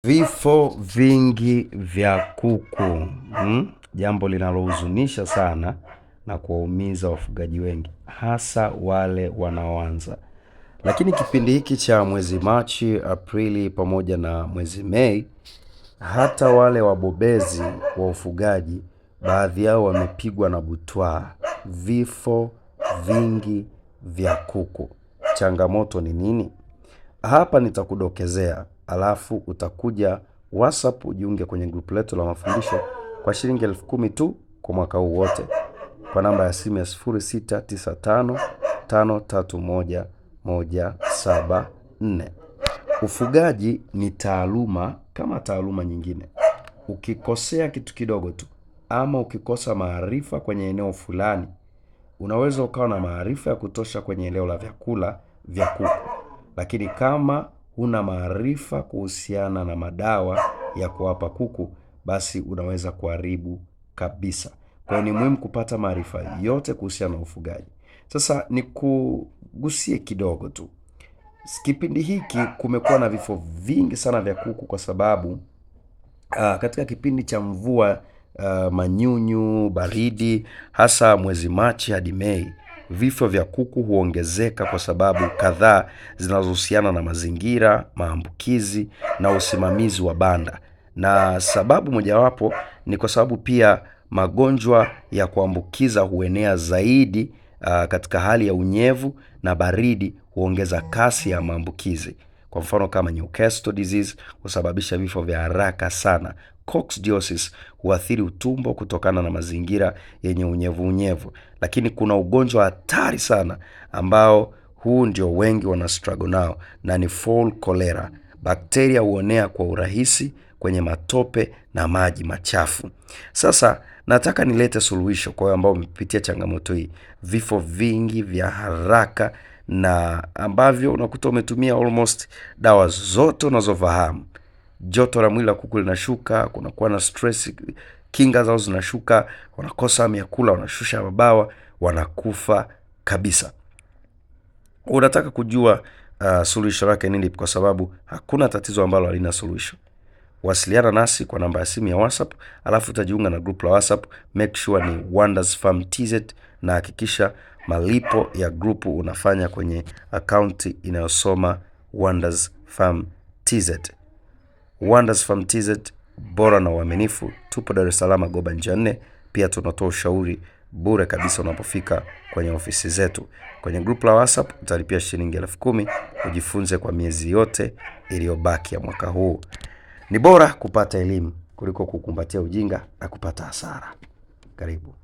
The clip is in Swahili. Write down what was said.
Vifo vingi vya kuku, jambo linalohuzunisha sana na kuwaumiza wafugaji wengi, hasa wale wanaoanza. Lakini kipindi hiki cha mwezi Machi, Aprili pamoja na mwezi Mei, hata wale wabobezi wa ufugaji baadhi yao wamepigwa na butwaa. Vifo vingi vya kuku. Changamoto ni nini? Hapa nitakudokezea, alafu utakuja WhatsApp ujiunge kwenye grupu letu la mafundisho kwa shilingi 10,000 tu kwa mwaka huu wote, kwa namba ya simu ya 0695 531 174. Ufugaji ni taaluma kama taaluma nyingine. Ukikosea kitu kidogo tu ama ukikosa maarifa kwenye eneo fulani, unaweza ukawa na maarifa ya kutosha kwenye eneo la vyakula vya kuku, lakini kama huna maarifa kuhusiana na madawa ya kuwapa kuku, basi unaweza kuharibu kabisa. Kwa hiyo ni muhimu kupata maarifa yote kuhusiana na ufugaji. Sasa nikugusie kidogo tu. Kipindi hiki kumekuwa na vifo vingi sana vya kuku kwa sababu katika kipindi cha mvua, manyunyu, baridi, hasa mwezi Machi hadi Mei, vifo vya kuku huongezeka kwa sababu kadhaa zinazohusiana na mazingira, maambukizi na usimamizi wa banda. Na sababu mojawapo ni kwa sababu pia magonjwa ya kuambukiza huenea zaidi katika hali ya unyevu na baridi huongeza kasi ya maambukizi. Kwa mfano kama Newcastle disease husababisha vifo vya haraka sana. Coccidiosis huathiri utumbo kutokana na mazingira yenye unyevu unyevu. Lakini kuna ugonjwa hatari sana ambao huu ndio wengi wana struggle nao na ni fowl cholera. Bakteria huonea kwa urahisi kwenye matope na maji machafu. Sasa nataka nilete suluhisho kwa wale ambao wamepitia changamoto hii. Vifo vingi vya haraka na ambavyo unakuta umetumia almost dawa zote unazofahamu. Joto la mwili la kuku linashuka, kunakuwa na stress, kinga zao zinashuka, wanakosa hamu ya kula, wanashusha mabawa, wanakufa kabisa. Unataka kujua suluhisho lake nini? Kwa sababu hakuna tatizo ambalo halina suluhisho. Wasiliana nasi kwa namba ya simu ya WhatsApp, alafu utajiunga na group la WhatsApp. Make sure ni Wonders Farm TZ, na hakikisha malipo ya grupu unafanya kwenye akaunti inayosoma Wonders Farm TZ. Wonders Farm TZ, bora na uaminifu. Tupo Dar es Salaam, Goba njia nne. Pia tunatoa ushauri bure kabisa unapofika kwenye ofisi zetu. Kwenye group la WhatsApp utalipia shilingi 10,000 ujifunze kwa miezi yote iliyobaki ya mwaka huu. Ni bora kupata elimu kuliko kukumbatia ujinga na kupata hasara. Karibu.